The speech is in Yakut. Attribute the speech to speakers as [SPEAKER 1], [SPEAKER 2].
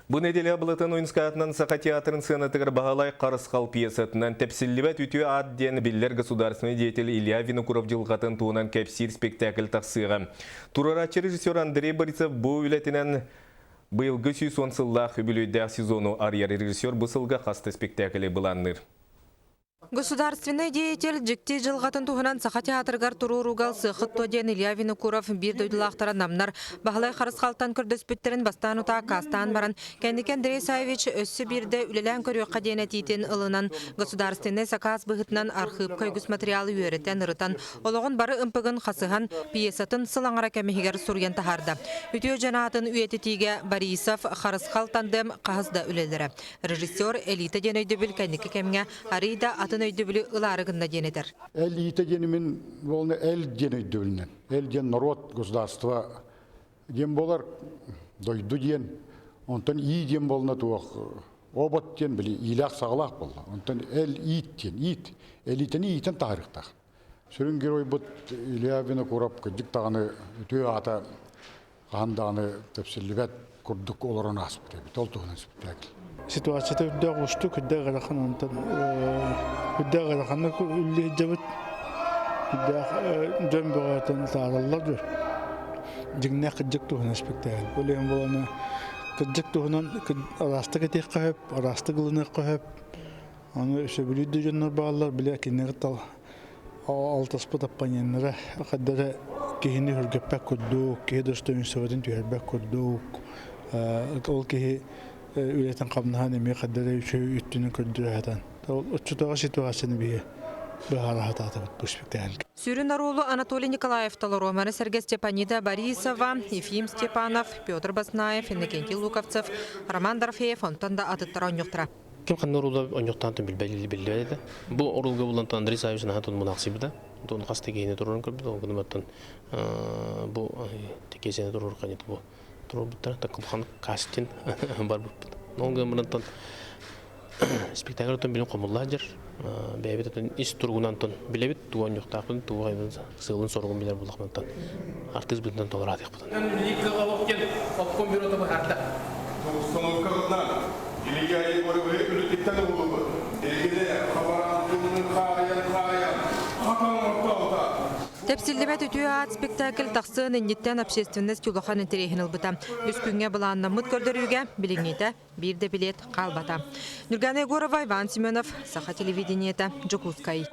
[SPEAKER 1] Бу нэдиэлэ Былатын Ойунскаятынан Саха театрын сыанатыгар Баһылай Харысхал пьесатынан Тэпсиллибэт үтүө аат диэн биллэр государственный деятель Илья Винокуров дьылҕатын туһунан кэпсиир спектакль тахсыаҕа. Туруорааччы режиссер Андрей Борисов бу үлэтинэн быйылгы 110 сыллаах үбүлүөйдээх сезону арыйар режиссер бу сылга хас да спектакли былаанныыр.
[SPEAKER 2] Государственнай деятель дьикти дьылҕатын туһунан Саха театрыгар туруорууга ылсыаххыт дуо диэн Илья Винокуров биир дойдулаахтара намнар Баһылай Харысхалтан көрдөспүттэрин бастаан утаа аккаастаан баран, кэнники Андрей Саввич өссө биирдэ үлэлээн көрүөххэ диэн этиитин ылынан, государственнай сакаас быһыытынан архыыпка үгүс материалы үөрэтэн, ырытан, олоҕун бары ымпыгын хасыһан, пьесатын сыл аҥара кэмиһигэр суруйан таһаарда. Үтүө дьон аатын үйэтитиигэ Борисов, Харысхал тандем хаһыс да үлэлэрэ. Режиссер элита диэн өйдөбүл кэнники кэмҥэ арыый да атын өйдөбүлү ылаары гынна диэн этэр.
[SPEAKER 3] Элита диэн мин волна эл диэн өйдөбүлүнэн. Эл диэн норуот, государство диэн буолар, дойду диэн. Онтон ии диэн буолна туох обот диэн били иилээх-саҕалаах буолла. Онтон эл иит диэн иит. Элитаны иитэн таһаарыахтаах. Сүрүн геройбут Илья Винокуров кырдьык даҕаны үтүө аата хаһан даҕаны тэпсиллибэт курдук олорон ааспыт эбит. Ол туһунан спектакль.
[SPEAKER 4] Ситуацията үрдээх уустук, үрдээх ыарахан онтон үрдээх ыараханнык үллэһдьэбит. Үрдээх дьон бөҕөтөн таараллар дьөр. Дьиҥнээх кырдьык туһунан спектакль. Ол иһин буолана кырдьык туһунан араастык этиэххэ сөп, араастык ылыныахха сөп. Аны сөбүлүүр да дьоннор бааллар, бile кинилэр тал алтыспыт оппоненнара хайдара киһини үргэппэт курдук, киһи достоинствотын түһэрбэт курдук, ол киһи үлэтин хамнаһын эмиэ хайдара үчүгэй өттүнэн көрдөрө сатаан. Ол оччотооҕу ситуацияны биһи быһаара сатаатыбыт бу спектакльга.
[SPEAKER 2] Сүрүн оруолу Анатолий Николаев толоруо. Маны сэргэ Степанида Борисова, Ефим Степанов, Петр Баснаев, Иннокентий Луковцев, Роман Дорофеев онтон да атыттар оонньуохтара.
[SPEAKER 5] Ким ханна уруула онньуктаан билбэт этэ. Бу уруулга булан Андрей Саввич наһаа тун мунаахсыйбыта. Тун хас текиһини турурун көрбүт, ол гынан бу текесени турур канит бу турурбуттар такулхан кастин барбыппыт. Ол гынан спектакль отон билин хомуллаа дьэр. Бэйэбит отон ис туругунан тон билэбит тугу онньуктаахпын, тугу сыалын соругун билэр буллахмантан артыыс быһыытынан толораатыахпытын.
[SPEAKER 6] Обком бюрота быһаарда.
[SPEAKER 7] Установкабытынан Илья Егоровы үлэтиттэн уһулубут. Билигини хабараан хаарыйан-хаарыйан хатан оҥортообута.
[SPEAKER 2] Тэпсиллибэт үтүө аат спектакль тахсыан инниттэн общественность улахан интэриэһин ылбыта. Үс күҥҥэ былааннаммыт көрдөрүүгэ билиҥҥитэ биир да билиэт хаалбата. Нюргана Егорова, Иван Семенов, Саха телевидениета, Дьокуускай.